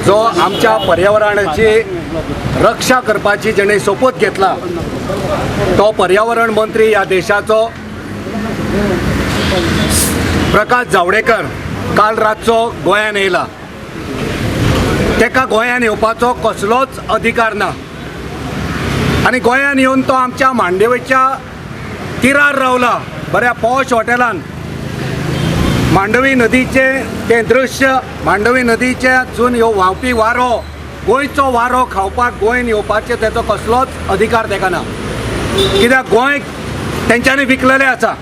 जो आमच्या पर्यावरणाची रक्षा करपाची जेणे सोपूत घेतला तो पर्यावरण मंत्री ह्या देशाचो प्रकाश जावडेकर काल रातचो गोंयान येयला. तेका गोंयान येवपाचो कसलोच अधिकार ना आनी गोंयान येवन तो आमच्या मांडवीच्या तिरार रावला, बऱ्या पॉश हॉटेलान. मांडवी नदीचें तें दृश्य, मांडवी नदीच्यासून ह्यो व्हांवपी वारो, गोंयचो वारो खावपाक गोंयन येवपाचें तेचो कसलोच अधिकार तेका ना, कित्याक गोंय तेंच्यांनी विकलेलें आसा.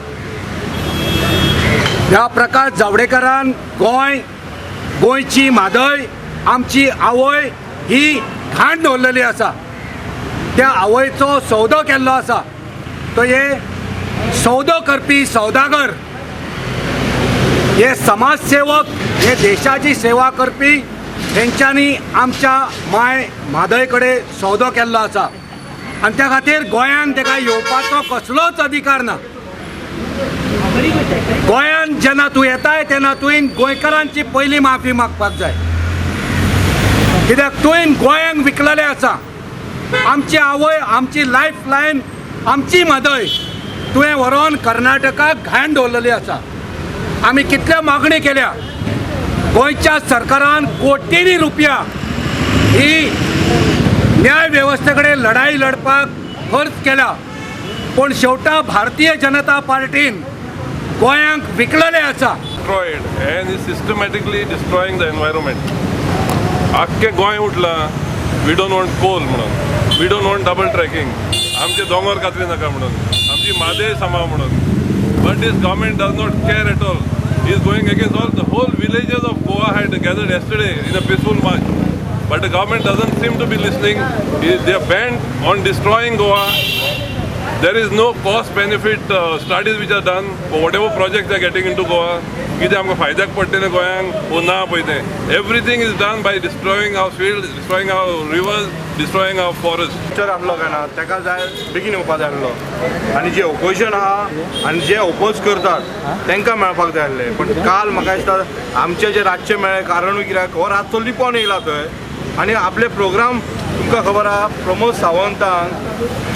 ह्या प्रकाश जावडेकरान गोंय, गोंयची म्हादय, आमची आवय ही घाण दवरलेली आसा. त्या आवयचो सौदो केल्लो आसा. तो हे सौदो करपी सौदागर, हे समाजसेवक, हे देशाची सेवा करपी, हेंच्यांनी आमच्या माय म्हादय कडेन सौदो केल्लो आसा आनी त्या खातीर गोंयान तेका येवपाचो कसलोच अधिकार ना. गोंयान जेन्ना तूं येताय तेन्ना तुवें गोंयकारांची पयली माफी मागपाक जाय, कित्याक तुवें गोंयांक विकलेलें आसा. आमची आवय, आमची लायफ लायन, आमची म्हादय तुवें व्हरोन कर्नाटकाक घाण दवरलेली आसा. आमी कितल्या मागणी केल्या, गोंयच्या सरकारान कोटींनी रुपया ही न्याय वेवस्थे कडेन लढाई लढपाक खर्च केला, पूण शेवटा भारतीय जनता पार्टीन गोंयांक विकलेलें आसा. Destroyed and is systematically destroying the environment. आख्खें Goa उठलां, "We don't want coal" म्हणून, "We don't want double tracking", आमचे दोंगर कातरी नाका म्हणून, आमची म्हादय सांबाळ म्हणून. But this government does not care at all, is going against all. The whole villages of Goa had gathered yesterday in a peaceful march, but the government doesn't seem to be listening. They are bent on destroying Goa. There is no cost benefit studies which are done for whatever projects they are getting into Goa. कितें आमकां फायद्याक पडटलें गोंयांक वो ना पळय तें. Everything is done by destroying our field, destroying our rivers, destroying our forest. Picture आसलो काय ना, ताका जाय बेगीन येवपा जाय आसलो आनी जे ओपोजिशन आहा आनी जे ओपोज करतात तांकां मेळपाक जाय आसले. पण काल म्हाका दिसता आमचे जे रातचे मेळ्ळे, कारणूय कित्याक हो रातचो लिपोन येयला थंय आनी आपले प्रोग्राम तुमकां खबर आहा, प्रमोद सावंतान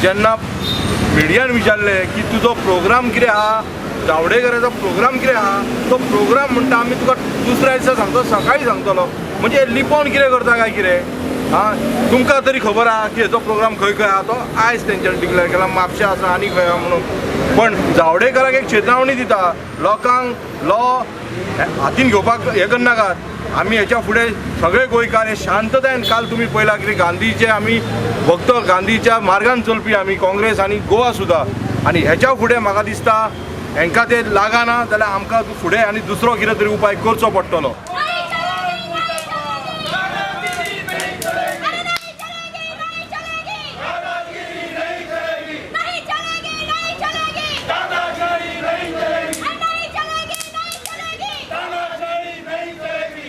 जेन्ना मिडियान विचारलें की तुजो प्रोग्राम कितें आहा, जावडेकराचो प्रोग्राम कितें आहा, तो प्रोग्राम म्हणटा आमी तुका दुसऱ्या दिसा सांगतो, सकाळी सांगतलो. म्हणजे लिपोवन कितें करता काय कितें? आं, तुमकां तरी खबर आहा की हेचो प्रोग्राम खंय खंय आहा. तो आयज तेंच्यांनी डिक्लेअर केला, म्हापशा आसा आनी खंय आहा म्हणून. पण जावडेकराक एक चेतावणी दिता, लोकांक लॉ हातीन घेवपाक हें करनाकात. आमी हेच्या फुडें सगळे गोंयकार हे शांततायेन, काल तुमी पळयला की गांधीचे आमी भक्त, गांधीच्या मार्गान चलपी आमी काँग्रेस आनी गोवा सुद्दां. आनी हेच्या फुडें म्हाका दिसता हेंकां ते लागना जाल्यार आमकां फुडें आनी दुसरो कितें तरी उपाय करचो पडटलो.